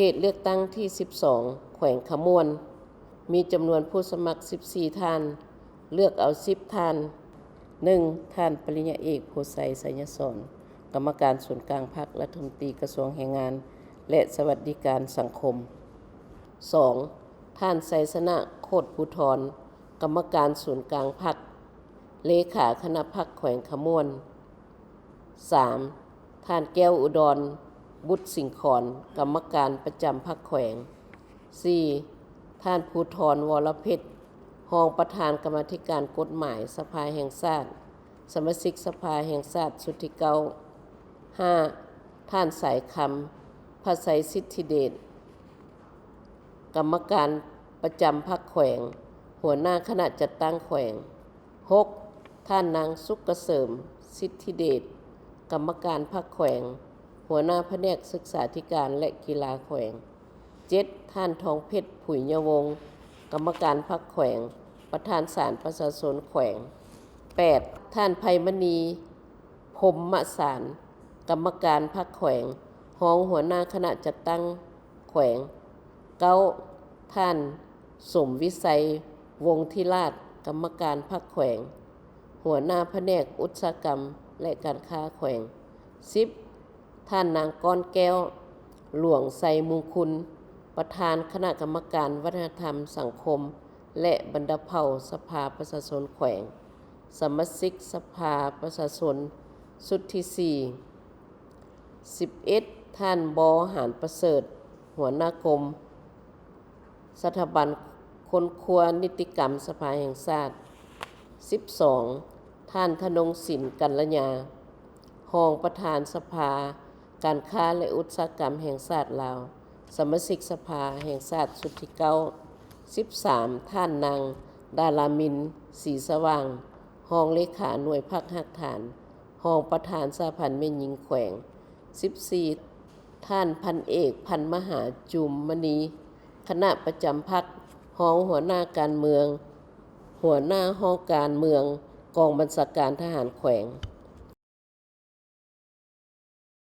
ເຂດເລືອກຕັ້ງທີສິບສອງ ແຂວງຂະມວນ ມີຈຳນວນຜູ້ສະໝັກສິບສີ່ທ່ານ, ເລືອກເອົາສິບທ່ານ. ໜຶ່ງ ທ່ານປະລິນຍາເອກ ໂພໄຊ ໄຊຍະສອນ, ກຳມະການສູນກາງພັກ, ລັດຖະມົນຕີກະຊວງແຮງງານ ແລະ ສະຫວັດດີການສັງຄົມ. ສອງ ທ່ານ ໄຊຊະນະ ໂຄດພູທອນ, ກຳມະການສູນກາງພັກ, ເລຂາຄະນະພັກແຂວງຂະມວນ. ສາມ ທ່ານ ແກ້ວອຸດອນ ບຸດສິງຂອນ, ກຳມະການປະຈຳພັກແຂວງ. ສີ່ ທ່ານ ພູທອນ ວໍລະເພັດ, ຮອງປະທານກຳມາທິການກົດໝາຍສະພາແຫ່ງຊາດ, ສະມາຊິກສະພາແຫ່ງຊາດຊຸດທີເກົ້າ. ຫ້າ ທ່ານ ສາຍຄຳ ພະໄຊສິດທິເດດ, ກຳມະການປະຈຳພັກແຂວງ, ຫົວໜ້າຄະນະຈັດຕັ້ງແຂວງ. ຫົກ ທ່ານນາງ ສຸກກະເສີມ ສິດທິເດດ, ກຳມະການພັກແຂວງ, ຫົວໜ້າພະແນກສຶກສາທິການ ແລະ ກິລາແຂວງ. ເຈັດ ທ່ານ ທອງເພັດ ຜຸຍຍະວົງ, ກຳມະການພັກແຂວງ, ປະທານສານປະຊາຊົນແຂວງ. ແປດ ທ່ານ ໄພມະນີ ພົມມະສານ, ກຳມະການພັກແຂວງ, ຮອງຫົວໜ້າຄະນະຈັດຕັ້ງແຂວງ. ເກົ້າ ທ່ານ ສົມວິໄຊ ວົງທິລາດ, ກຳມະການພັກແຂວງ, ຫົວໜ້າພະແນກອຸດສາຫະກຳ ແລະ ການຄ້າແຂວງ. ສິບ ທ່ານນາງ ກ້ອນແກ້ວ ຫຼວງໄຊມຸງຄຸນ, ປະທານຄະນະກຳມະການວັດທະນະທຳສັງຄົມ ແລະ ບັນດາເຜົ່າ ສະພາປະຊາຊົນແຂວງ, ສະມາຊິກສະພາປະຊາຊົນຊຸດທີສີ່. ສິບເອັດ ທ່ານ ບໍ ຫານປະເສີດ, ຫົວໜ້າກົມສະຖາບັນຄົ້ນຄວ້ານິຕິກຳສະພາແຫ່ງຊາດ. ສິບສອງ ທ່ານ ທະນົງສິນ ກັນລະຍາ, ຮອງປະທານສະພາການຄ້າ ແລະ ອຸດສາຫະກຳແຫ່ງຊາດລາວ, ສະມາຊິກສະພາແຫ່ງຊາດຊຸດທີເກົ້າ. ສິບສາມ ທ່ານນາງ ດາລາມິນ ສີສະຫວ່າງ, ຮອງເລຂາໜ່ວຍພັກຮາກຖານ, ຮອງປະທານສະຫະພັນແມ່ຍິງແຂວງ. ສິບສີ່ ທ່ານ ພັນເອກ ພັນມະຫາ ຈູມມະນີ, ຄະນະປະຈຳພັກ, ຮອງຫົວໜ້າການເມືອງ, ຫົວໜ້າຫ້ອງການເມືອງ, ກອງບັນຊາການທະຫານແຂວງ.